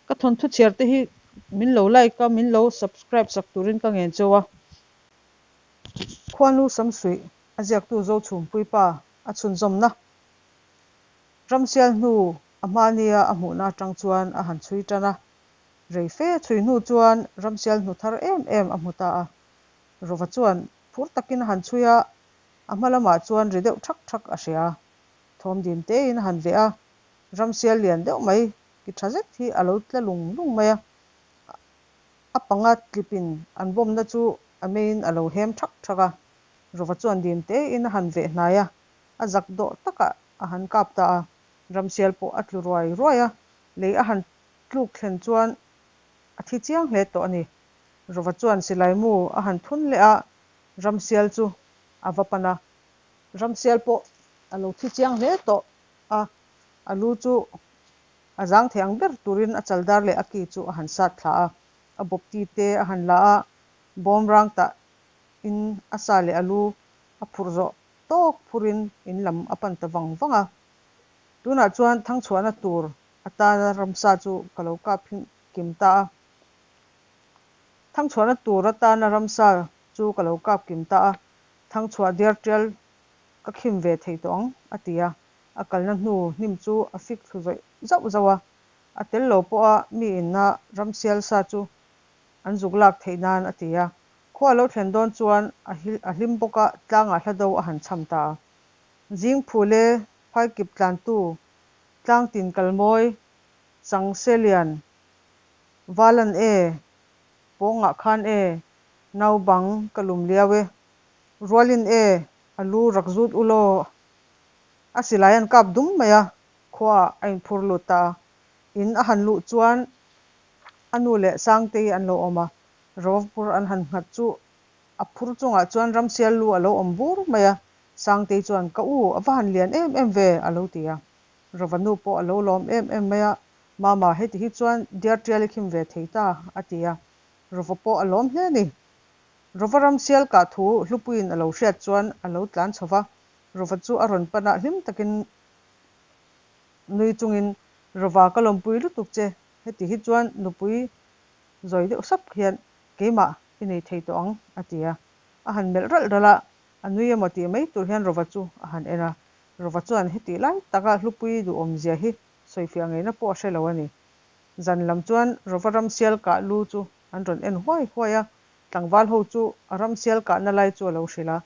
Ka thawnthu chhiar te hi min lo like a, min lo subscribe sak turin ka ngen cheu a. Khuanu Samsuih a ziaktu Zochhumpuii pa a chhunzawmna Ramsial hnu a hmania a hmuhna atang chuan a han chhui tan a. Rei fe chhui hnu chuan Ramsial hnu thar em em a hmu ta a. Rova chuan phur takin a han chhui a, a hma lamah chuan ri deuh thak thak a hria. Thawm dim tein a han veh a, Ramsial lian deuh mai ki tha zet hi a lo tla lung lung mai a, a panga tlipin an bawmna chu a meiin a lo hem thak thak a. Rova chuan dim tein a han veh hnai a, a zak dawh takah a han kap ta a. Ramsial pawh a tlu ruai ruai a, lei a han tluk thlen chuan a thi chiang hle tawh a ni. Rova chuan silai mu a han thun leh a, Ramsial chu a va pan a. Ramsial pawh a lo thi chiang hle tawh a, a lu chu a zang thei ang ber turin a chaldar leh a ki chu a han sat thla a, a bawpti te a han la a, bawm rang tah in a sa leh a lu a phurh zawh tawk phurin in lam a pan ta vang vang a. Tunah chuan thangchhuahna tur atana ramsa chu ka lo kap kim ta a. Thangchhuahna tur atana ramsa chu ka lo kap kim ta a, thangchhuah diar tial ka khim ve thei tawh ang, a ti a. A kalna hnu hnim chu a fik thlu zawih zauh zauh a. A tel lo pawha mi inna ramsial sa chu an zuk lak theih nan a ti a. Khua a lo thlen dawn chuan a hlim bawk a, tlangah hla do a han cham ta a. Zing phule phaikip tlantu, tlangtin kalmawi, Changse lian, Valan e, pawngah khan e, naubang ka lum liau e, rualin e, a lu rak zut u law. A silai an kap dum mai a, khuaah a inphur lut ta a. In a han luh chuan a nu leh Sangtei an lo awm a, Rovpur an han nghat chu a phur chungah chuan Ramsial lu a lo awm bur mai a, Sangtei chuan, Ka u, a va han lian em em ve, a lo ti a. Rova nu pawh a lo lawm em em mai a, Mama, heti hi chuan diar tial i khim ve thei ta, a ti a. Rova pawh a lawm hle a ni. Rova Ramsial kah thu Hlupuiin a lo hriat chuan a lo tlan chho va, Rova chu a rawn pan a, hlim takin nui chungin, Rova, ka lawmpui lutuk che, heti hi chuan nupui zawi deuh sap hian keimah i nei thei tawh ang, a ti a. A han melh ralh ralh a, a nui emaw tih mai tur hian Rova chu a han en a. Rova chuan hetih lai taka Hlupuii duhawmzia hi sawifiah ngeina pawh a hre lo a ni. Zan lam chuan Rova ramsial kah lu chu an rawn en huai huai a, tlangval ho chu a ramsial kahna lai chu a lo hrilh a.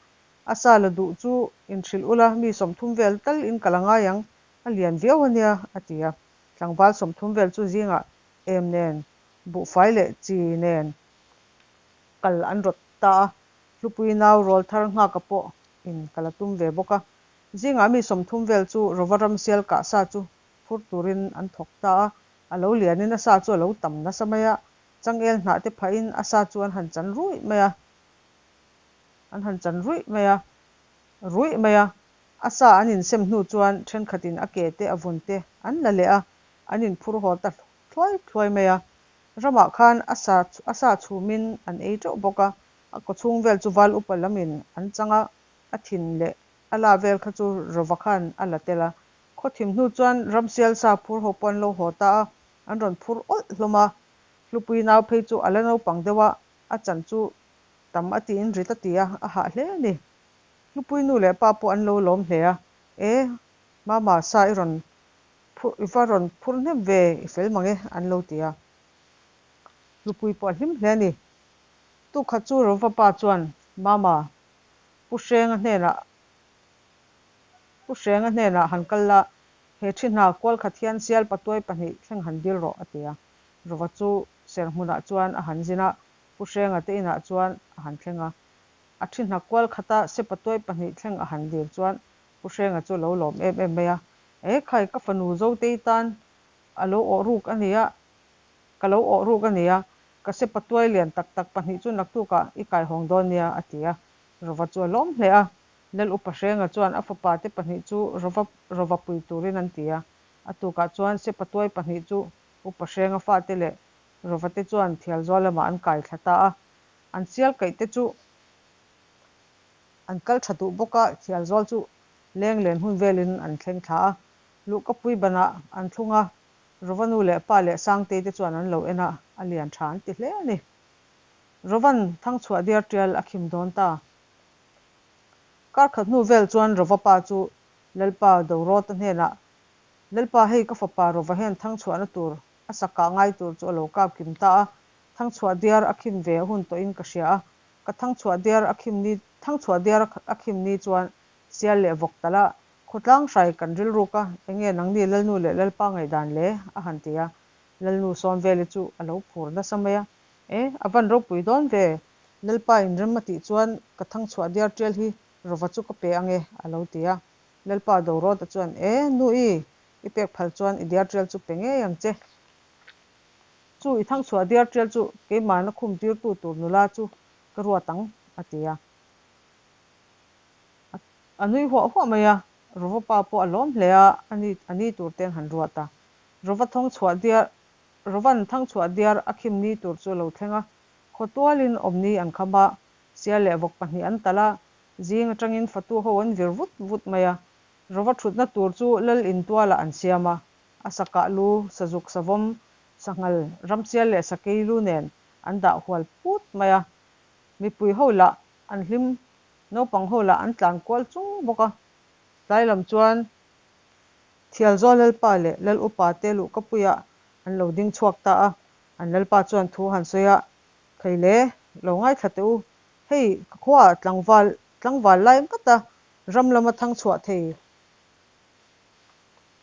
A sa la duh chu inhrilh ula mi 30 vel tal in kal a ngai ang, a lian viau a nia, a ti a. Tlangval 30 vel chu zingah em nen, buhfai leh chi nen kal an rawt ta a, Hlupui nau rawl thar nghaka pawh in kal a tum ve bawk a. Zingah mi 30 vel chu Rova ramsial kah sa chu phur turin an thawk ta a, a lo lianin a sa chu a lo tam nasa mai a, changel hnah te phahin a sa chu an han chan ruih mai a, an han chan ruih mai a, ruih mai a. A sa an insem hnu chuan thenkhatin a ke te a vun te an la leh a, an inphur haw ta thluai thluai mai a. Ramah khan a sa a sa chhumin an ei teuh bawk a, a kawchhung vel chu val upa lamin an chang a, a thin leh a la vel kha chu Rova khan a la tel a. Khaw thim hnu chuan ramsial sa phur ho pawh an lo haw ta a, an rawn phur awlh hlawm a. Hlupui nau phei chu a la naupang deuh a, a chan chu tam a tiin rit a ti a, a hah hle a ni. Hlupui nu leh pa pawh an lo lawm hle a, E, Mama, sa i rawn phur, i va rawn phur hnem ve, i fel mang e, an lo ti a. Hlupui pawh a hlim hle a ni. Tukhat chu Rova pa chuan, Mama, Pu Hrenga hnenah, Pu Hrenga hnenah han kal la, he thi hna kual khat hian sial patuai pahnih thleng han dil rawh, a ti a. Rova chu serhmunah chuan a han zin a, Pu Hrenga te inah chuan a han thleng a. A thi hna kual khata se patuai pahnih thleng a han dil chuan Pu Hrenga chu a lo lawm em em mai a, E khai, ka fanu Zotei tan a lo awh ruk a nia, ka lo awh ruk a nia, ka se patuai lian tak tak pahnih chu naktukah i kaihawng dawn nia, a ti a. Rova chu a lawm hle a. Lal Upa Hrenga chuan a fapa te pahnih chu Rova Rova pui turin an ti a. A tukah chuan se patuai pahnih chu Upa Hrenga fate leh Rova te chuan Thialzual lamah an kai thla ta a. An sial kaih te chu an kal tha duh bawk a, Thialzual chu leng len hun velin an thleng thla a. Luhkapui banah an thlung a. Rova nu leh pa leh Sangtei te chuan an lo en a, a lian tha an ti hle a ni. Rovan thangchhuah diar tial a khim dawn ta. Kar khat hnu vel chuan Rova pa chu Lalpa Dorawta hnenah, Lalpa hei ka fapa Rova hian thangchhuahna tur a sa kah ngai tur chu a lo kap kim ta a, thangchhuah diar a khim ve a hun tawhin ka hria a, ka thangchhuah diar a khim ni thangchhuah diar a khim ni chuan sial leh vawk talh a, khawtlang hrai kan rilruk a, enge nangni Lalnu leh Lalpa ngaihdan le? a han ti a, Lalnu Sawmveli chu a lo phur nasa mai a. E, a van ropui dawn ve, Lalpa inrem a tih chuan ka thangchhuah diar tial hi Rova chu ka pe ange, a lo ti a. Lalpa Dorawta chuan, E, nu i, i pek phal chuan i diar tial chu pe ngei ang che. Chu i thangchhuah diar tial chu keimahna khum tirtu tur nula chu ka ruat ang, a ti a. A nui huah huah mai a, Rova pa pawh a lawm hle a, a ni, a ni tur te an han ruat a. Rova thawngchhuah diar Rovan thangchhuah diar a khim ni tur chu a lo thleng a, khaw tualin awm ni an kham a, sial leh vawk pahnih an talh a, zing atangin fatu ho an vir vut vut mai a. Rova thutna tur chu lal in tualah an siam a, a sakah lu, sazuk savawm, sanghal, ramsial leh sakei lu nen an dah hual phut mai a. Mipui ho lah an hlim, naupang ho lah an tlan kual chung bawk a. Tlai lam chuan Thialzawl Lalpa leh Lal Upa te luhkapuiah an lo ding chhuak ta a, an Lalpa chuan thu han sawi a, Thei le, lo ngaithla teh u, hei ka khuaah tlangval tlangval lai ngata ram lama thang chhuah thei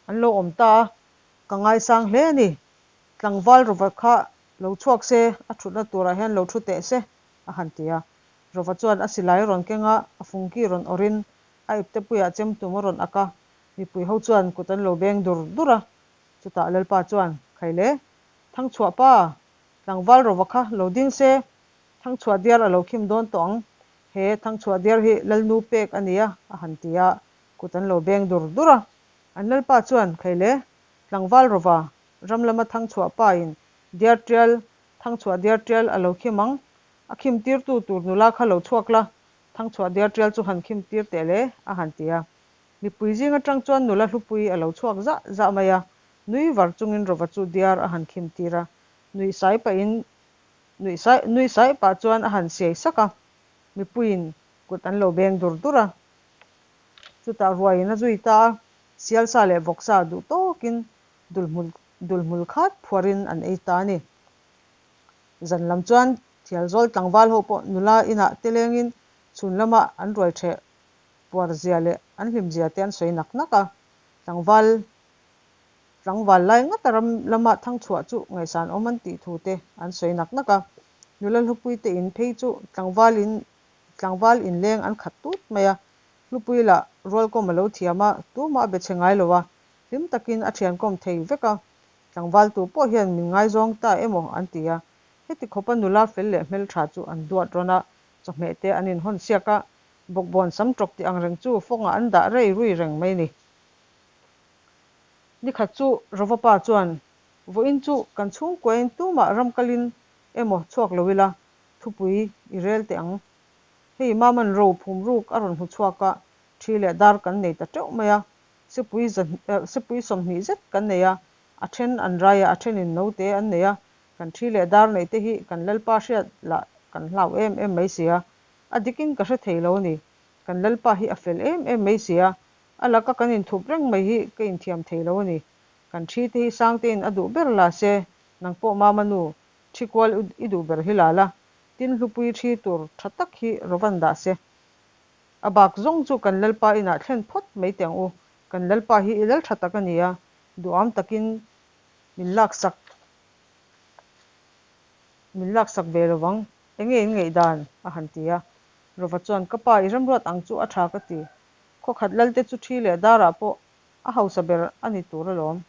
an lo awm ta a, ka ngaisang hle a ni, tlangval Rova kha lo chhuak se, a thutna turah hian lo thu teh se, a han ti a. Rova chuan a silai rawn keng a, a fungki rawn awrhin a iptepuiah chemtum a rawn ak a, Mipui ho chuan kut an lo beng dur dur a, chutah Lalpa chuan, Khai le, Thangchhuah pa, tlangval rova kha lo ding se, Thangchhuah diar a lo khim dawn tawh ang, he Thangchhuah diar hi Lalnu pek a nia, a han ti a, kut an lo beng dur dur a. An Lalpa chuan, Khai le, tlangval rova, ram lama Thangchhuah pa in diar tial, Thangchhuah diar tial a lo khim ang, a khim tirtu tur nula kha lo chhuak la, Thangchhuah diar tial chu han khim tir teh le, a han ti a. Mipui zing atang chuan nula hlupui a lo chhuak zah zah mai a, nui var chungin Rova chu diar a han khim tir a, nuih sai pahin nuih sai nui sai pah chuan a han siai sak a, mipuiin kut an lo beng dur dur a. Chutah ruaiin a zui ta a, sialsa leh vawksa duh tawkin dulhmul dulhmul khat phuarin an ei ta a ni. Zan lam chuan Thialzawl tlangval ho pawh nula inah te lengin chhun lamah an ruai theh puar zia leh an hlim zia te an sawi nak nak a, tlangval tlangval lai ngata ram lama thangchhuah chu ngaihsan awm an tih thu te an sawi nak nak a, nula hlupui te in phei chu tlangval in tlangval inleng an khat tut mai a, hlupui lah rualkawm a lo thiam a, tumah a be chhe ngai lo a, hlim takin a thiankawm thei vek a, tlangval tu pawh hian min ngaizawng ta emaw an ti a, heti khawpa nula fel leh hmeltha chu an duat rawn a, chawhmeh te an inhawn siak a, Bawkbawn sam tawk tih ang reng chu fawngah an dah rei rui reng mai ni. Nikhat chu Rova pa chuan, Vawiin chu kan chhungkuain tumah ram kalin emaw chhuak lo ila, thupui i rel teh ang. Hei Maman ro phum ruk a rawn hmu chhuak a, thi leh dar kan nei ta teuh mai a, sepui za sepui 20 zet kan nei a, a then an rai a, a thenin note an nei a, kan thi leh dar neih te hi kan Lalpa hriat lah kan hlau em em mai si a, A dikin ka hre thei lo a ni. Kan Lalpa hi a fel em em mai si a, a laka kan inthup reng mai hi ka inthiam thei lo a ni. Kan thi te hi Sangtein a duh ber la se, nang pawh Mama nu, thi kual i duh ber hi la la, tin hlupui thi tur tha tak hi Rovan dah se. A bak zawng chu kan Lalpa inah thlen phawt mai teh ang u, kan Lalpa hi i lal tha tak a ni a, duham takin min laksak min laksak ve lo vang. Enge in ngaih dan? a han ti a. Rova chuan, Ka pa, i remruat ang chu a tha ka ti. Khawkhat lalte chu thi leh darah pawh a hausa ber a ni tur alawm,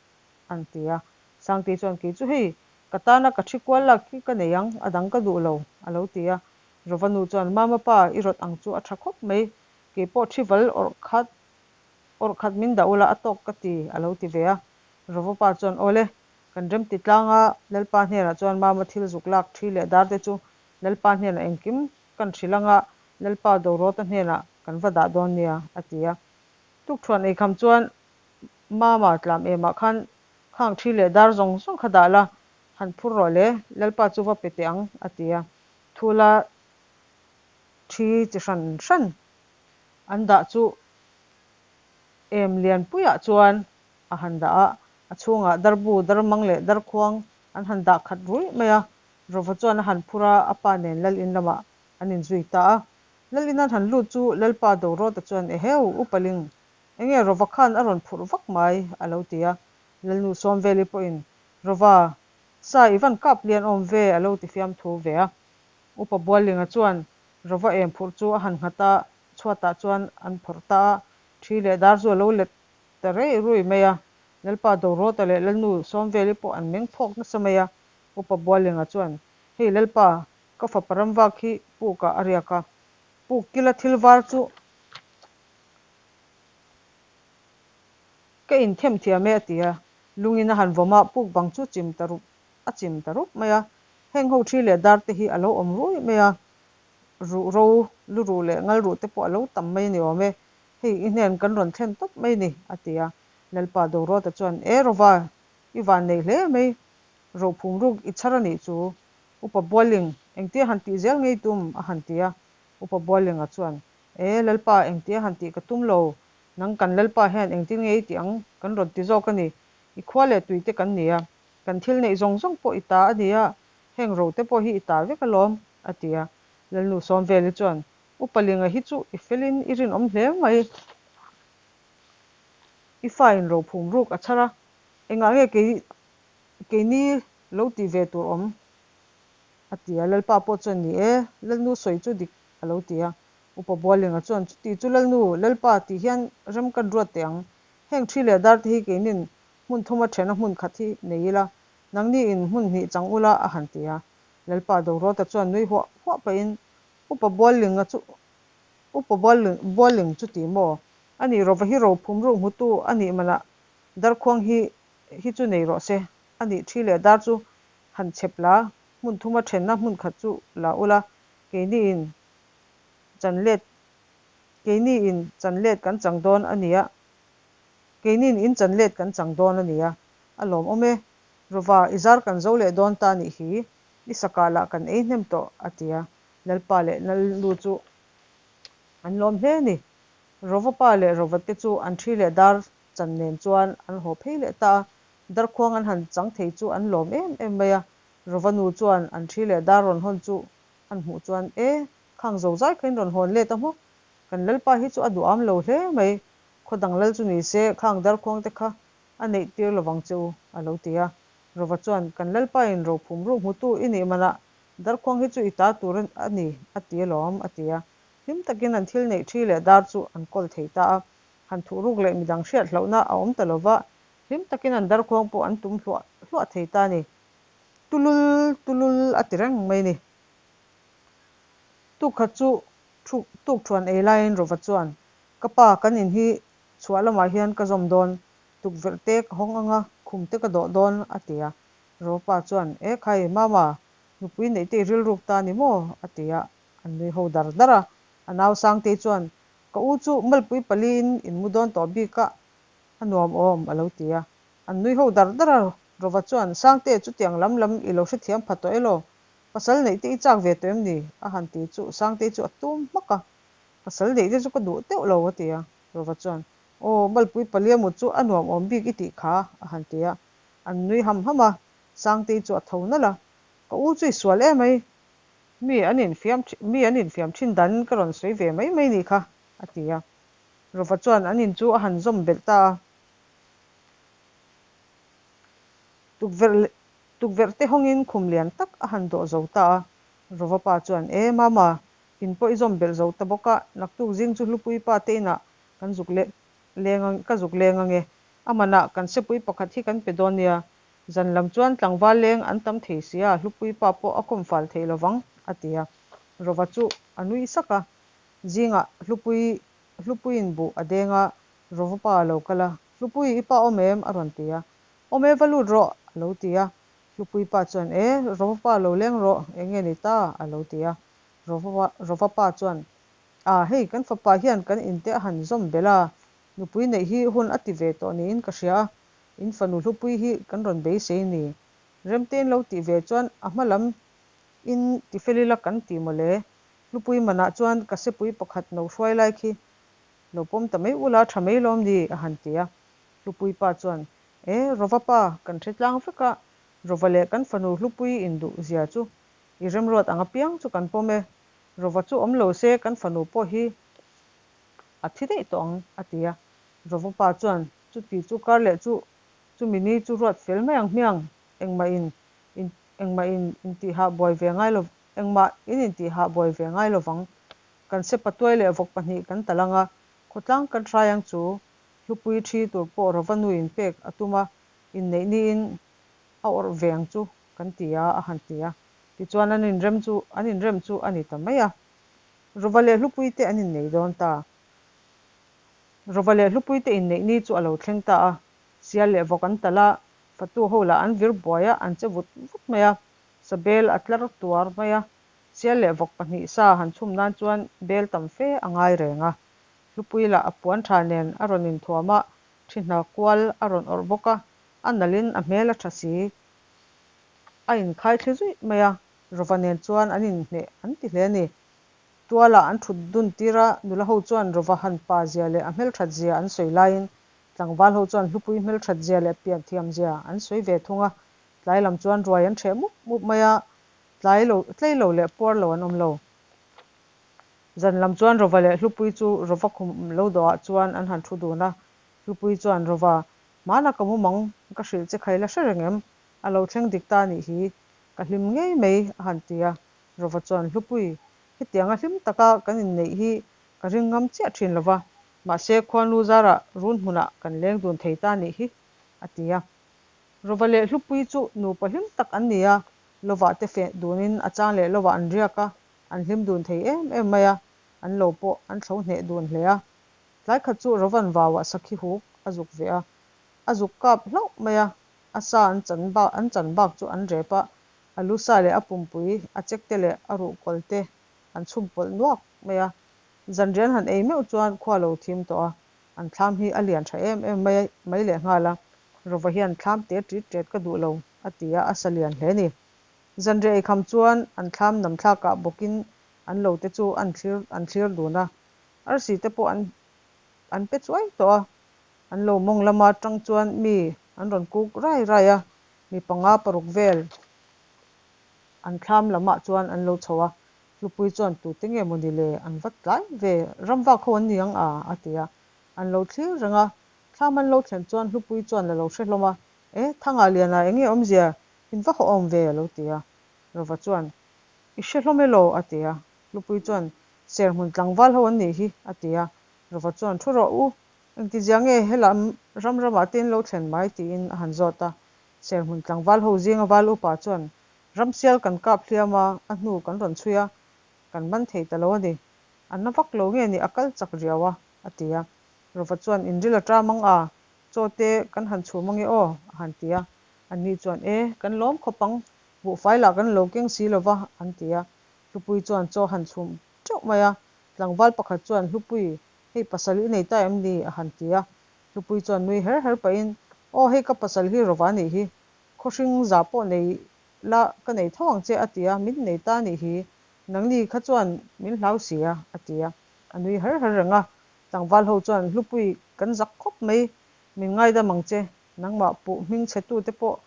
an ti a. Sangtei chuan, Kei chu hei, ka tana ka thi kual lak hi ka nei ang, a dang ka duh lo, a lo ti a. Rova nu chuan, Mama pa, i rawt ang chu a tha khawp mai, kei pawh thi val awrh khat awrh khat min dah ula a tawk ka ti, a lo ti ve a. Rova pa chuan, Awle, Kan remti tlanga Lalpa hnenah chuan Mama thil zuk lak thi leh dar te chu Lalpa hnenah engkim kan hrilh anga Lalpa Dorawta hnenah kan va dah dawn nia, a ti a. Tukṭhuan eikham chuan Mama tlam emah khan Khang ṭhi leh dar zawng zawng kha dah la, han phur rawh le, Lalpa chu va pe teh ang, a ti a. Thula ṭhi chi hran hran an dah chu em lianpuiah chuan a han dah a, a chhungah darbu, darmang leh darkhuang an han dah khat ruih mai a. Rova chuan a han phur a, a pa nen Lal in lamah an inzui ta a. Lal in an han lut chu Lalpa Dorawta chuan, Eheu, Upaling, enge Rova khan a rawn phurh vak mai? a lo ti a. Lalnu Sawmveli pawhin, Rova, sa i van kap lian awm ve, a lo ti fiamthu ve a. Upa Buallinga chuan Rova em phurh chu a han nghat a, chhuatah chuan an phawrh ta a, ṭhi leh dar chu a lo let ta rei rui mai a. Lalpa Dorawta leh Lalnu Sawmveli pawh an meng phawk nasa mai a. Upa Buallinga chuan, Hei Lalpa, ka fapa ramvak hi pukah a riak a, puk kila thil var chu ka inthem thiam e a ti a. Lungin a han vawm a, puk bang chu chim ta rup a chim ta rup mai a. Heng ho thi leh dar te hi a lo awm rui mai a, ruh ro, lu ruh leh ngal ruh te pawh a lo tam mai a ni awm e. Hei i hnen kan rawn thlen tawp mai ni, a ti a. Lalpa Doruata chuan, E Rova, i van nei hle mai, rophum ruk i chhar a nih chu. Upa Bualing, engtia han tih zel ngei tum? a han ti a. Upa Bualinga chuan, E Lalpa, engtia han tih ka tum lo, nang kan Lalpa hian engtin nge i tih ang kan rawn ti zawk a ni. I khua leh tui te kan ni a, Kan thil neih zawng zawng pawh i ta a ni a, heng ro te pawh hi i ta vek alawm, a ti a. Lalnu Sawmveli chuan, Upa Linga hi chu i felin i rinawm hle mai. I fa in ro phum ruk a chhar a, engah nge kei keini lo tih ve tur awm? a ti a. Lalpa pawh chuan, Ni e, Lalnu sawi chu dik, a lo ti a. Upa Bualinga chuan, Chuti chu Lalnu, Lalpa tih hian rem kan ruat teh ang. Heng thi leh dar te hi keinin Hmun thuma thena hmun khat hi nei ila, nangni in hmun hnih chang ula a han ti a. Lalpa Doruata chuan nui huah huah pahin, Upa Buallinga chu Upa Bualling chu ti maw? A nih Rova hi ro phum ruk hmutu a nih manah Darkhuang hi hi chu nei rawh se. A nih thi leh dar chu han chhep la, hmun thuma thenna hmun khat chu la ula, keini in chan let keini in chan let kan chang dawn a nia. Keinin in chan let kan chang dawn a nia, a lawmawm e. Rova, i zar kan zo leh dawn ta nih hi, i sakah lah kan ei hnem tawh, a ti a. Lalpa leh Lalnu chu an lawm hle a ni. Rova pa leh Rova te chu an thi leh dar chan nen chuan an haw phei leh ta a. Darkhuang an han chang thei chu an lawm em em mai a. Rova nu chuan an thi leh dar rawn hawn chu an hmuh chuan, E, khang zo zai kha in rawn hawn let a maw? Kan Lalpa hi chu a duham lo hle mai. Khaw dang lal chu ni se, khang darkhuang te kha a neih tir lovang che u, a lo ti a. Rova chuan, Kan Lalpain rophum ruk hmutu i nih manah darkhuang hi chu i ta tur a ni, a ti alawm, a ti a. Hlim takin an thil neih thi leh dar chu an kawl thei ta a. Han thuh ruk leh midang hriat hlauhna a awm ta lova, hlim takin an darkhuang pawh an tum hluah hluah thei ta a ni. Tulul, tulul a ti reng mai ni. Tukkhat chu tukthuan ei laiin Rova chuan, Ka pa, kan in hi chhuah lamah hian ka zawm dawn, tukverh te ka hawng anga khum te ka dawh dawn, a ti a. Ropa chuan, E khai, Mama, nupui neih te i rilruk ta ni maw? a ti a, an nui ho dar dar a. A nau Sangtei chuan, Ka u chu malpui paliin in mu dawn tawh bik a, a nuam awm, a lo ti a. An nui ho dar dar a. Rova chuan, Sangte, chutiang lam lam i lo hrethiam pha tawh elaw? Pasal neih te i chak ve tawh em ni? a han ti chu Sangtei chu a tum hmak a. Pasal neih te chu ka duh teuh lo, a ti a. Rova chuan, Aw, Malpui palia mut chu a nuam awm bik i tih kha, a han ti a. An nui ham ham a, Sangtei chu a tho nalh a. Ka u chu i sual em ai, mi an infiam mi an infiam thin danin ka rawn sawi ve mai mai nih kha, a ti a. Rova chuan an in chu a han zawm belh ta a. Tukverh tukverh te hawngin khum lian tak a han dawh zo ta a. Rova pa chuan, E, Mama, In pawh i zawm belh zo ta bawk a, naktuk zing chu Hlupui pa te inah kan zuk leh leng ang, ka zuk leng ange. A manah kan sepui pakhat hi kan pe dawn nia. Zan lam chuan tlangval leng an tam thei sia, Hlupui pa pawh a kawm fal thei lovang, a ti a. Rova chu a nui sak a. Zingah Hlupui, Hlupuiin buh a deng a, Rova pa a lo kal a, Hlupui, i pa awm em? a rawn ti a. Awm e, va lut rawh, a lo ti a. Hlupui pa chuan, E, Rova pa lo leng rawh, eng nge ni ta? a lo ti a. Rova pa chuan, A, hei kan fapa hian kan inte a han zawm belh a, nupui neih hi hun a ti ve tawh niin ka hria a, In fanu Hlupuii hi kan rawn beisei ni. Remtein lo tih ve chuan a hma lam in tifel ila kan ti mawle. Hlupuii manah chuan ka sepui pakhat no hruai lai khi lo pawm ta mai ula tha mai lawm ni a han ti a. Hlupuii pa chuan E, Rova pa, kan hre tlang vek a, Rova leh kan fanu Hlupuii induh zia chu i remruat ang apiang chu kan pawm e. Rova chu awm lo se kan fanu pawh hi a thi daih tawh ang a ti a. Rova pa chuan chuti chu kar leh chu Chumi ni chu ruat fel mai ang hmiang, engmah in in engmah in intihhah buai ve ngai lo engmah in intihhah buai ve ngai lovang. Kan se patuai leh vawk pahnih kan tal ang a, khawtlang kan hrai ang chu. Hlupui thi tur pawh Rova nuin pek a tum a, inneih niin a awrh ve ang chu kan ti a, a han ti a. Tichuan an inrem chu an inrem chu a ni ta mai a. Rova leh Hlupui te an innei dawn ta. Rova leh Hlupui te inneih ni chu a lo thleng ta a. Sial leh vawk an talh a, fatu ho lah an vir buai a, an che vut vut mai a, sa bel a tlar tuar mai a, sial leh vawk pahnih sa han chhum nan chuan bel tam fe a ngai reng a. Hlupui lah a puan tha nen a rawn inthuam a, thi hna kual a rawn awrh bawk a, a nalhin a hmel a tha si. A inkhai thli zuih mai a, Rova nen chuan an inhmeh an ti hle a ni. Tualah an thut dun tir a, nula ho chuan Rova han pa zia leh a hmelthat zia an sawi laiin Tlangval ho chuan Hlupui hmelthat zia leh pianthiam zia an sawi ve thung a, tlai lam chuan ruai an hreh mup mup mai a, tlai lo, tlei lo leh puar lo an awm lo. Zan lam chuan Rova leh Hlupui chu Rova khum lo dawhah chuan an han thu dun a, Hlupui chuan, Rova, hmana ka mumang ka hrilh che khai la hre reng em? A lo thleng dik ta anih hi, ka hlim ngei mai, a han ti a. Rova chuan, Hlupui, hetianga hlim taka kan inneih hi ka ring ngam chiah thin lova, Mahse, khuanu zarah run hmunah kan leng dun thei ta nih hi, a ti a. Rova leh Hlupui chu nupa hlim tak an ni a, lovah te feh dunin a chang leh lovah an riak a, an hlim dun thei em em mai a, an lo pawh an thlo hneh dun hle a. Tlai khat chu Rovan vauah sakhi huk a zuk ve a, a zuk kap hlauh mai a, a sa an chan bak an chan bak chu an rep a, a lu sa leh a pumpui, a chek te leh a ruhkawl te an chhum pawlh nuak mai a. Zanrian han ei meuh chuan khua lo thim tawh a, an thlam hi a lian tha em em mai mai leh nghal a, Rova hian thlam te ṭit ṭet ka duh lo a ti a, a sa lian hle ni. Zanriah ei kham chuan an thlam nam thlakah bawkin an lo te chu an thlir an thlir dun a, arsi te pawh an an pe chuai tawh a, an lo mawng lama tang chuan mi an rawn kuk rai rai a, mi panga paruk vel an thlam lamah chuan an lo chho a, Hlupui chuan tute nge maw ni le, an va tlai ve, ram vak ho an ni ang a, a ti a. An lo thlir reng a, thlam an lo thlen chuan Hlupui chuan a lo hre hlawm a, E, Thanga Liana eng nge awmzia, in va haw awm ve, a lo ti a. Rova chuan, I hre hlawm e law, a ti a. Hlupui chuan, Serhmun tlangval ho an nih hi, a ti a. Rova chuan, Thu rawh u, engtizia nge helam ram ramah te in lo thlen mai, tiin a han zawt a. Serhmun tlangval ho zinga val upa chuan, Ramsial kan kap hliam a, a hnu kan rawn chhui a, kan man thei ta lo a ni. A na vak lo nge ni a kal chak riau a, a ti a. Rova chuan, Inril a ṭam ang a, chaw te kan han chhum ange aw, a han ti a. Anni chuan, E, kan lawm khawp ang, buhfai lah kan lo keng si lo va, an ti a. Hlupui chuan chaw han chhum ṭeuh mai a. Tlangval pakhat chuan, Hlupui, hei pasal i nei ta em ni? a han ti a. Hlupui chuan nui her her pahin, Aw, hei ka pasal hi Rova nih hi, Khawhring za pawh nei la ka nei tho ang che a ti a, min nei ta nih hi, nangni kha chuan min hlau si a, a ti a, a nui har har reng a. Tlangval ho chuan Hlupui kan zak khawp mai, min ngaidam ang che, nangmah puh hming chhe tute pawh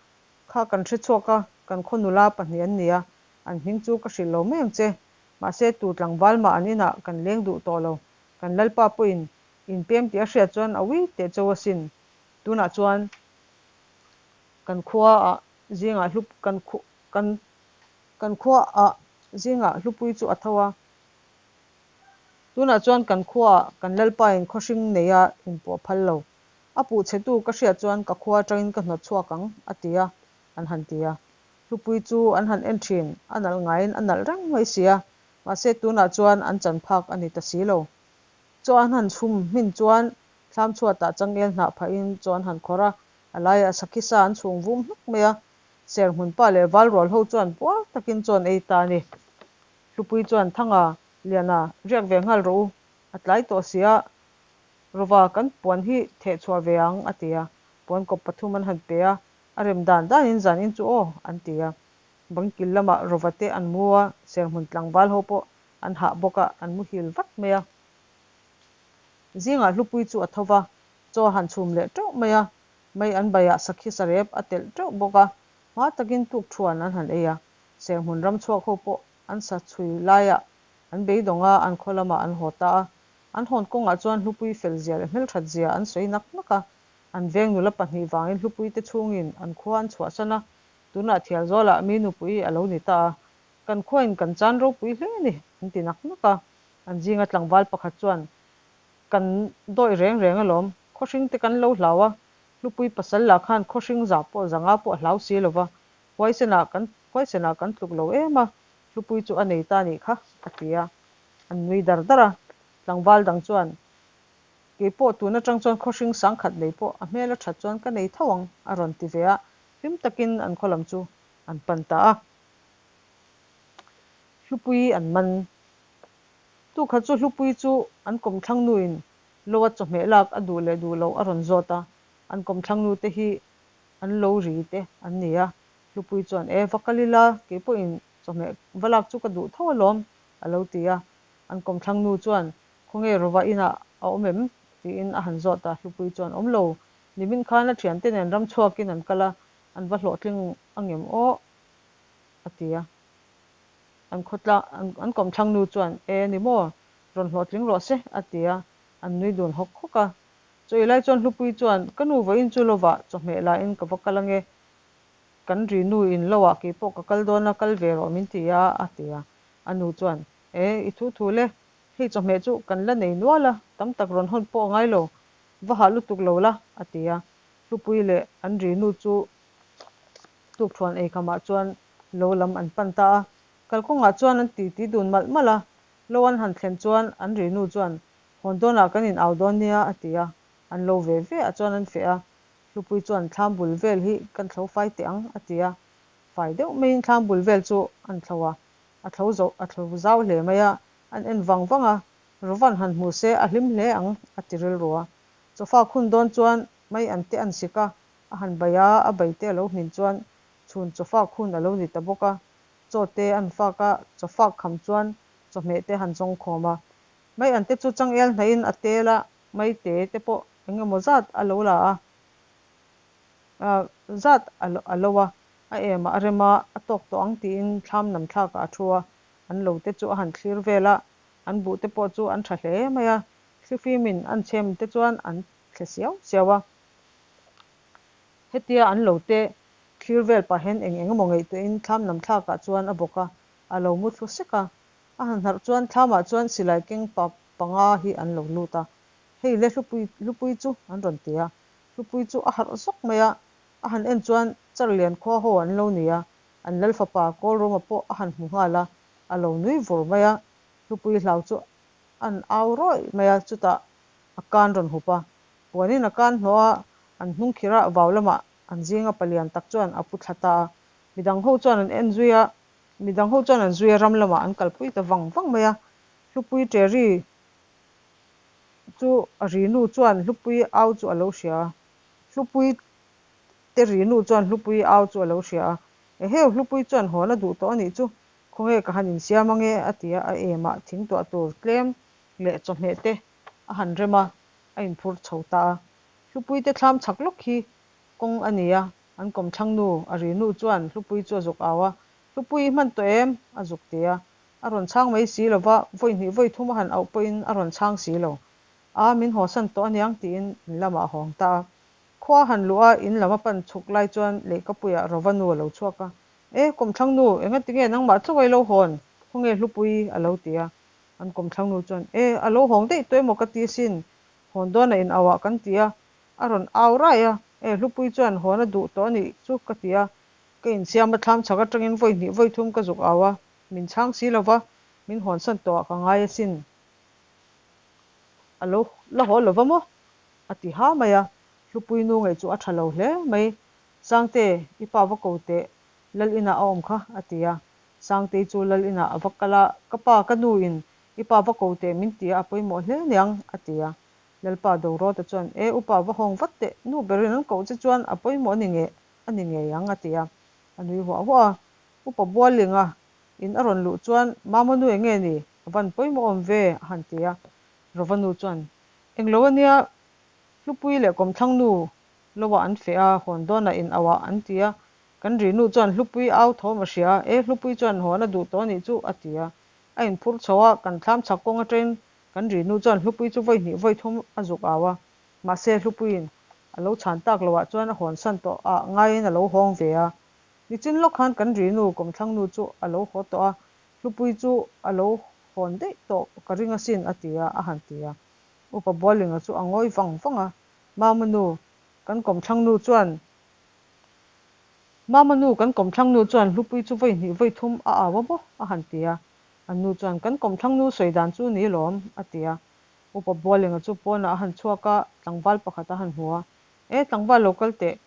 kha kan hre chhuak a, kan khaw nula pahnih an ni a, an hming chu ka hrilh lo mai ang che, mahse tu tlangval mah an inah kan leng duh tawh lo, kan lalpa pawhin inpem tih a hriat chuan a ui teh cheu asin, tunah chuan Kan khua ah zingah hlu kan khu kan kan khua ah zingah hlupui chu a tho a. Tunah chuan kan khua ah kan lalpa in khawhring nei a inpawh phal lo. A puh chhe tu ka hriat chuan ka khua atangin ka hnawt chhuak ang a ti a, an han ti a. Hlupui chu an han en thin, a nalh ngaiin a nalh reng mai si a. Mahse tunah chuan an chan phak a ni ta si lo. Chaw an han chhum hmin chuan thlam chhuatah changel hnah phahin chaw an han khawrh a, a laiah sakhi sa an chhung vum hluk mai a. Serhmun pa leh Valrual ho chuan puar takin chaw an ei ta a ni. Hlupui chuan Thanga, Liana, riak ve nghal rawh u, a tlai tawh si a, Rova kan puan hi theh chhuah ve ang, a ti a. Puankawp pathum an han pe a, a rem dan danin zan in chu aw, an ti a. Bang kil lamah Rova te an mu a, Serhmun tlangval ho pawh an hah bawk a, an muhil vat mai a. Zingah Hlupuii chu a tho va, chaw a han chhum leh teuh mai a, mei an baiah sakhi sarep a telh teuh bawk a, hma takin tukṭhuan an han ei a. Serhmun ram chhuak ho pawh an sa chhui laiah an beidawng a, an khaw lamah an haw ta a. An hawn kawngah chuan Hlupuii fel zia leh hmelṭhat zia an sawi nak nak a. An veng nula pahnih vangin Hlupuii te chhungin an khua an chhuahsan a, tunah Thialzawlah mi nupui a lo ni ta a. Kan khuain kan chan ropui hle a ni, an ti nak nak a. An zinga tlangval pakhat chuan, Kan dawih reng reng alawm, khawhring te kan lo hlau a, Hlupuii pasal lah khan khawhring za pawh zanga pawh a hlau si lo va, huaisenah kan huaisenah kan tluk lo em a, Hlupuii chu a nei ta nih kha, a ti a. An nui dar dar a. Tlangval dang chuan, Kei pawh tun atang chuan khawhring sangkhat nei pawh a hmel a that chuan ka nei tho ang, a rawn ti ve a. Hlim takin an khaw lam chu an pan ta a. Hlupuii an man. Tukhat chu Hlupuii chu an kawmthlang nuin Loa chawhmeh lak a duh leh duh loh a rawn zawt a. An kawmthlang nute hi an lo ri te an ni a. Hlupuii chuan, E, va kal ila, kei pawhin chawhmeh va lak chu ka duh tho alawm, a lo ti a. An kawmthlang nu chuan, Khawnge Rova inah a awm em? tiin a han zawt a. Hlupuii chuan, Awm lo, nimin khan a thiante nen ram chhuakin an kal a, an va hlawhtling angem aw, a ti a. An khawtla, an kawmthlang nu chuan, E, ni maw, rawn hlawhtling rawh se, a ti a. An nui dun hawk hawk a. Chaw ilai chuan Hlupuii chuan, Ka nu vawiin chu lovah chawhmeh lain ka va kal ange, kan ri nu in loah kei pawh ka kal dawn a, kal ve rawh min ti a, a ti a. A nu chuan, E, i thu thu le, hei chawhmeh chu kan la nei nual a, tam tak rawn hawn pawh a ngai lo, va hah lutuk lo la, a ti a. Hlupuii leh an ri nu chu tukthuan eikhamah chuan lo lam an pan ta a. Kalkawngah chuan an titi dun malh malh a, lo an han thlen chuan an ri nu chuan, Hawn dawnah kan in au dawn nia, a ti a. An lo ve ve ah chuan an feh a, Hlupuii chuan thlam bul vel hi kan thlo fai teh ang, a ti a. Fai deuh maiin thlam bul vel chu an thlo a, a thlo zo a thlo zau hle mai a, an en vang vang a, Rovan han hmu se a hlim hle ang, a ti rilru a. Chawfak hun dawn chuan mai an te an sik a, a han bai a, a bai te a lo hmin chuan chhun chawfak hun a lo ni ta bawk a, chaw te an fak a, chawfak kham chuan chawhmeh te han zawng khawm a. Mai an te chu changel hnaihin a tel a, mai te te pawh eng emaw zat a lo la a, zat a lo a, a emah a rem a, a tawk tawh ang tiin thlam nam thlakah a thu a, an lo te chu a han thlir vel a, an buh te pawh chu an tha hle mai a, thlifimin an chhem te chuan an thle siau siau a. Hetia an lo te thlir vel pah hian eng eng emaw ngaihtuahin thlam nam thlakah chuan a bawk a, a lo mu thlu sek a, a han harh chuan thlamah chuan silai keng pa panga hi an lo lut a, hei le Hlupui Hlupui chu an rawn ti a, Hlupui chu a harh zawk mai a, a han en chuan Charlian khua ho an lo ni a, an lal fapa Kawlruma pawh a han hmu nghal a, a lo nui vur mai a, Hlupui hlau chu an au rawih mai a, chutah a kan rawn hup a, puanin a kan hnawh a, an hnung khir a, vau lamah an zinga palian tak chuan a pu thla ta a, midang ho chuan an en zui a, midang ho chuan an zui a, ram lamah an kalpui ta vang vang mai a, Hlupui Terry chu a ri nu chuan Hlupui au chu a lo hria a, Hlupui te ri nu chuan Hlupui au chu a lo hria a, Eheu, Hlupui chuan hawn a duh tawh a nih chu, khawnge ka han insiam ange a ti a, a emah thing tuah tur tlem leh chawhmeh te a han rem a, a inphur chho ta a. Hlupui te thlam chhak lawk hi kawng a ni a, an kawmthlang nu a ri nu chuan Hlupui chu a zuk au a, Hlupui i hman tawh em? a zuk ti a, A rawn chhang mai si lo va, vawi hnih vawi thum a han auh pawhin a rawn chhang si lo. A, min hawsan tawh aniang tiin in lamah a hawng ta a. Khua a han luh a, in lam a pan chhuk lai chuan lehkapuiah Rova nu a lo chhuak a. E, kawmthlang nu, engatinge nangmah chauh ai lo hawn? Khawnge Hlupuii? a lo ti a. An kawmthlang nu chuan, E, a lo hawng daih tawh emaw ka ti asin, hawn dawn a in auh ah kan ti a. A rawn au rai a, E, Hlupuii chuan hawn a duh tawh a nih chu ka ti a. Ka insiam a thlam chhak atangin vawi hnih vawi thum ka zuk au a. Min chhang si lo va, min hawnsan tawh ah ka ngai asin. A lo la haw lo va maw? A ti ha mai a, Hlupui nu ngaih chu a tha lo hle mai. Sangte, i pa va ko teh, Lal inah a awm kha, a ti a. Sangtei chu Lal inah a va kal a, Ka pa, ka nu in i pa va ko teh min ti a, a pawimawh hle niang, a ti a. Lalpa Dorawta chuan, E upa va hawng vat teh, nu berin an koh che chuan a pawimawh a ni nge a ni ngei ang a ti a, a nui huah huah a. Upa Bualinga in a rawn luh chuan, Mama nu eng nge ni? A van pawimawh awm ve a han ti a. Rova nu chuan, Englo a nia, Hlupui leh kawmthlang nu loah an feh a, hawn dawnah in auh ah an ti a. Kan ri nu chuan Hlupui au thawm a hria a, E Hlupui chuan hawn a duh tawh a nih chu a ti a. A inphur chho a, kan thlam chhak kawng atangin kan ri nu chuan Hlupui chu vawi hnih vawi thum a zuk au a. Mahse Hlupuiin a lo chhan tak loah chuan a hawn san tawh ah ngaiin a lo hawng ve a. Nichin lawk khan kan ri nu kawmthlang nu chu a lo haw tawh a, Hlupui chu a lo hawn daih tawh ka ring asin a ti a, a han ti a. Upa Bualinga chu a ngawi vang vang a, Mama nu, kan kawmthlang nu chuan Mama nu, kan kawmthlang nu chuan Hlupui chu vawi hnih vawi thum a au a maw? a han ti a. An nu chuan, Kan kawmthlang nu sawi dan chu ni lawm, a ti a. Upa Bualinga chu pawnah a han chhuak a, tlangval pakhat a han hmu a, E, tlangval lo kal teh,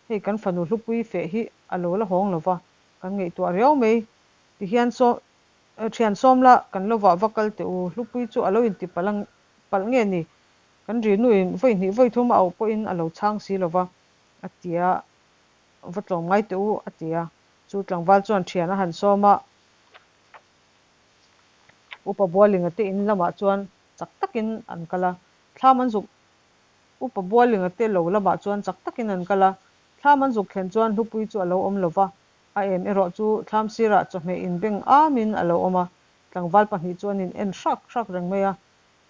hei kan fanu Hlupui feh hi a lo la hawng lo va, kan ngaihtuah riau mai, tihian saw Thian sawm la, kan lo vah va kal teh u, Hlupui chu a lo inti palh ang palh nge ni? Kan rinuin vawi hnih vawi thum a auh pawhin a lo chhang si lo va, a ti a, va tlawm ngai teh u, a ti a. Chu tlangval chuan thian a han sawm a, Upa Bualinga te in lamah chuan chak takin an kal a, thlam an zuk Upa Bualinga te lo lamah chuan chak takin an kal a, thlam an zuk thlen chuan Hlupui chu a lo awm lo va, A em erawh chu thlam sirah chawhmeh inbeng amin a lo awm a, tlangval pahnih chu an in en hrak hrak reng mai a.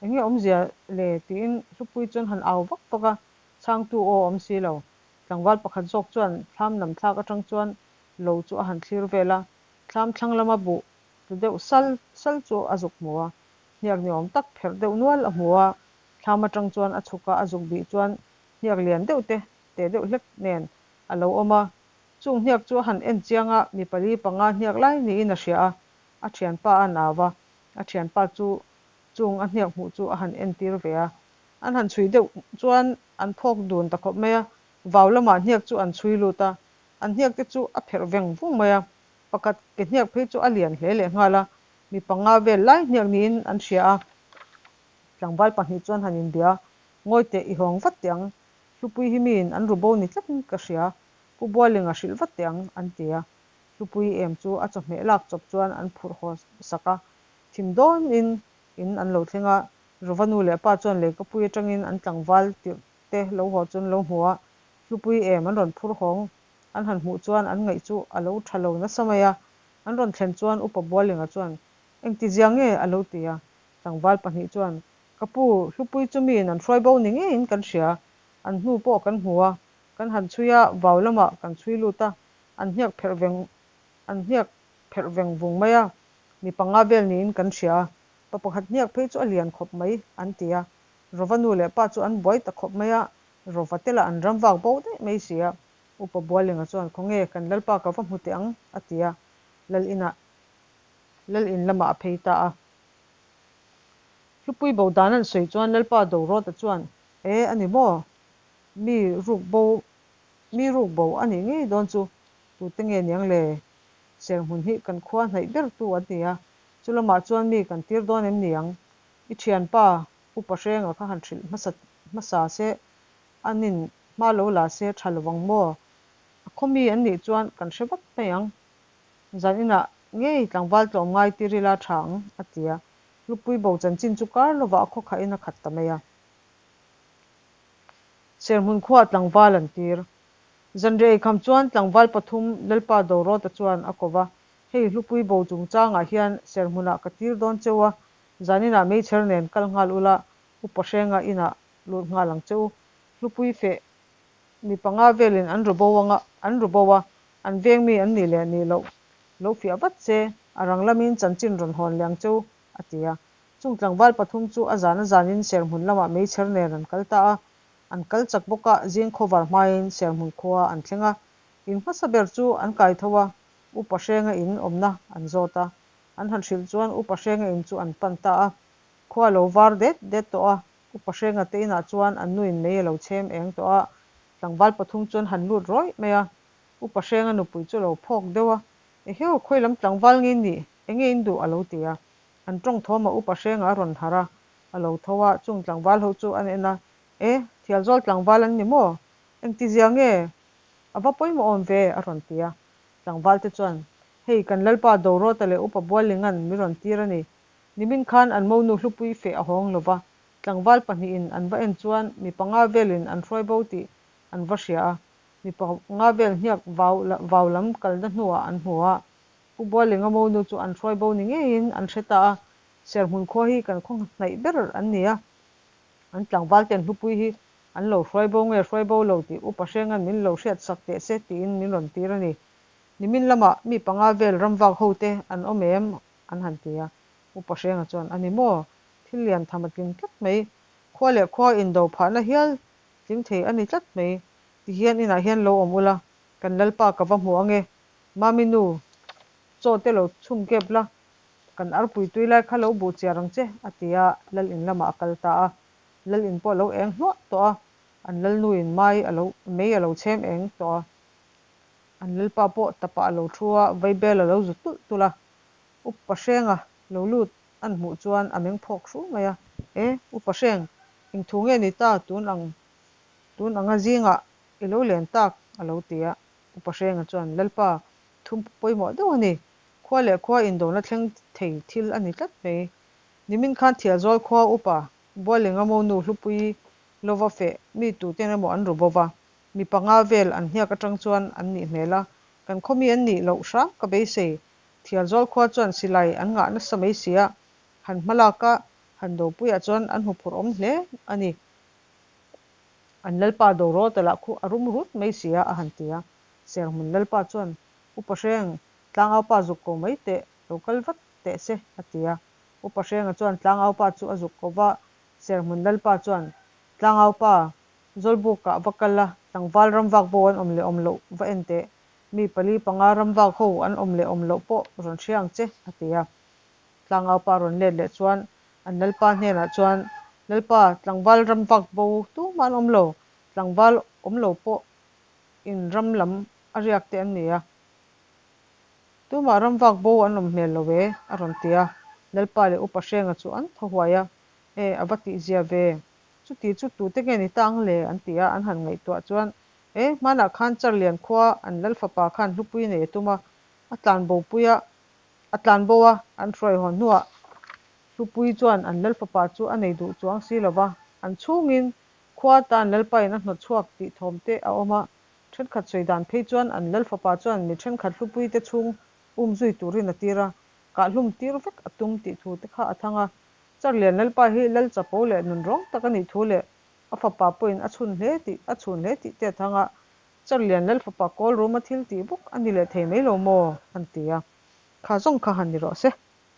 Enge awmzia le? tiin Hlupui chuan han au vak vak a, chhangtu aw awm si lo. Tlangval pakhat zawk chuan thlam nam thlak atang chuan lo chu a han thlir vel a, thlam thlang lama buh tlu deuh sal sal chu a zuk hmu a, hniak ni awm tak pherh deuh nual a hmu a, thlam atang chuan a chhuk a, a zuk bih chuan hniak lian deuh te te deuh hlek nen a lo awm a. Chung hniak chu a han en chiang a, mi pali panga hniak lai niin a hria a, a thianpa a nau a, a thianpa chu chung a hniak hmuh chu a han entir ve a. An han chhui deuh chuan an phawk dun ta khawp mai a, vau lamah hniak chu an chhui lut a, an hniak te chu a pherh veng vung mai a, pakhat ke hniak phei chu a lian hle leh nghal a, mi panga vel lai hniak niin an hria a. Tlangval pahnih chuan han inbia a, Ngawi teh, i hawng vat teh ang, Hlupui hi miin an ru bo ni tlatin ka hria, Pu Bualinga hrilh vat teh ang, an ti a. Hlupui em chu a chawhmeh lak chawp chuan an phurh haw sak a. Thim dawnin in an lo thleng a, Rova nu leh pa chuan leikapui atangin an tlangval tirh te lo haw chu an lo hmu a. Hlupui em an rawn phur hawng an han hmuh chuan an ngaih chu a lo tha lo nasa mai a. An rawn thlen chuan Upa Bualinga chuan, Engtizia nge? a lo ti a. Tlangval pahnih chuan, Ka pu, Hlupui chu miin an hruai bo ni ngeiin kan hria. An hnu pawh kan hmu a, Kan han chhui a, vau lamah kan chhui lut a, an hniak pherh veng an hniak pherh veng vung mai a, mi panga vel niin kan hria a, pa pakhat hniak phei chu a lian khawp mai, an ti a. Rova nu leh pa chu an buai ta khawp mai a, Rova te lah an ram vak bo daih mai si a. Upa Bualinga chuan, Khawnge, kan Lalpa ka va hmu teh ang, a ti a, Lal inah Lal in lamah a phei ta a. Hlupui bo dan an sawi chuan Lalpa Dorawta chuan, E, a ni maw? Mi ruk bo mi ruk bo a nih ngei dawn chu tute nge niang le? Serhmun hi kan khua hnaih ber tu an ni a, chu lamah chuan mi kan tir dawn em niang? I thianpa Upa Hrenga kha han hrilh hmasa hmasa se, an in hma lo la se tha lovang maw? A khaw mi an nih chuan kan hre vat mai ang. Zan inah ngei tlangval tlawm ngai tir ila tha ang, a ti a. Hlupui bo chanchin chu kar lovah a khaw khahin a khat ta mai a. Serhmun khuaah tlangval an tir. Zanriah eikham chuan tlangval pathum Lalpa Dorawta chuan a ko va, Hei Hlupui bo chungchangah hian Serhmunah ka tir dawn cheu a, zaninah meichher nen kal nghal ula, Upa Hrenga inah lut nghal ang che u. Hlupui feh mi panga velin an ru bo anga, an ru bo a, an veng mi an nih leh nih loh lo fiah vat se, a rang lamin chanchin rawn hawn leh ang che u, a ti a. Chung tlangval pathum chu a zan a zanin Serhmun lamah meichher nen an kal ta a, an kal chak bawk a, zing khawvar hmain Serhmun khua an thleng a. In hmasa ber chu an kai tho a, Upa Hrenga in awmna an zawt a. An han hrilh chuan Upa Hrenga in chu an pan ta a. Khua a lo var det det tawh a, Upa Hrenga te inah chuan an nuin mei a lo chhem eng tawh a, tlangval pathum chuan han lut rawih mai a. Upa Hrenga nupui chu a lo phawk deuh a, Eheu, khawi lam tlangval nge in nih? Enge in duh? a lo ti a. An tawng thawmah Upa Hrenga a rawn harh a. A lo tho a, chung tlangval ho chu an en a, E, Thialzawl tlangval an ni maw? Engtizia nge? A va pawimawh awm ve, a rawn ti a. Tlangvalte chuan, Hei, kan Lalpa Dorawta leh Upa Buallinga'n mi rawn tir a ni. Nimin khan an monu hlupui feh a hawng lo va, tlangval pahnihin an va en chuan mi panga velin an hruai bo tih an va hria a. Mi panga vel hniak vau vau lam kalna hnuah an hmu a. Pu Buallinga monu chu an hruai bo ni ngeiin an hre ta a. Serhmun khua hi kan khaw hnaih ber an ni a. An tlangvalten hlupui hi an lo hruai bo nge hruai bo lo tih Upa Hrenga'n min lo hriat sak teh se tiin min rawn tir a ni. Nimin lamah mi panga vel ramvak hote an awm em? an han ti a. Upa Hrenga chuan, A ni maw? Thil lian tham a tling tlat mai. Khua leh khua indo phahna hial tling thei a ni tlat mai. Tihian inah hian lo awm ula, kan Lalpa ka va hmu ange. Mami nu, chaw te lo chhum kep la, kan arpui tui lai kha lo buh chiar ang che, a ti a, lal in lamah a kal ta a. Lal in pawh a lo eng hluah tawh a, an lalnuin mai a lo mei a lo chhem eng tawh a. An lalpa pawh tapah a lo thu a, vaibel a lo zu tulh tulh a. Upa Hrenga lo lut an hmuh chuan a meng phawk hru mai a, E, Upa Hreng, eng thu nge ni ta tun ang tun anga zingah i lo len tak? a lo ti a. Upa Hrenga chuan, Lalpa, thu pawimawh deuh a ni. Khua leh khua indona thleng thei thil a ni tlat mai. Nimin khan Thialzawl khua upa Bualinga monu Hlupuii lova feh mi tuten emaw an ru bo va, mi panga vel an hniak atang chuan an nih hmel a, kan khaw mi an nih loh hram ka beisei. Thialzawl khua chuan silai an ngah nasa mai si a, han hmalak a, han dopuiah chuan an hmu phurh awm hle a ni. An lalpa Dorawta lah khu a rum rut mai si a, a han ti a. Serhmun lalpa chuan, Upa Hreng, tlangaupa zuk ko mai teh, lo kal vat teh se, a ti a. Upa Hrenga chuan tlangaupa chu a zuk ko va, Serhmun lalpa chuan, Tlangaupa, Zawlbukah va kal a, tlangval ramvak bo an awm leh awm loh va en teh, mi pali panga ramvak ho an awm leh awm loh pawh rawn hria ang che, a ti a. Tlangaupa rawn let leh chuan an lalpa hnenah chuan, Lalpa, tlangval ramvak bo tumah an awm lo, tlangval awm lo pawh in ram lam a riak te an ni a, tumah ramvak bo an awm hmel lo e, a rawn ti a. Lalpa leh Upa Hrenga chu an thaw huai a, E, a va tihzia ve, chuti chu tute nge ni ta ang le? an ti a, an han ngaihtuah chuan, E, hmanah khan Charlian khua an Lalfapa khan hlupui nei a tum a, a tlanbo pui a, a tlanbo a, an hruai hawn hnuah hlupui chuan an Lalfapa chu a nei duh chuang si lo va, an chhungin Khua tan Lalpain a hnawt chhuak tih thawm te a awm a, thenkhat sawi dan phei chuan an Lalfapa chuan mi thenkhat hlupuite chhung um zui turin a tir a, kahhlum tir vek a tum tih thu te kha a thang a. Charlian Lalpa hi Lal chapo leh nunrawng tak a nih thu leh a fapa pawhin a chhun hle tih a chhun hle tih te a thang a, Charlian Lalfapa kawl ruma thil tih bawk a ni leh thei mai lo maw? an ti a. Kha zawng kha han ni rawh se.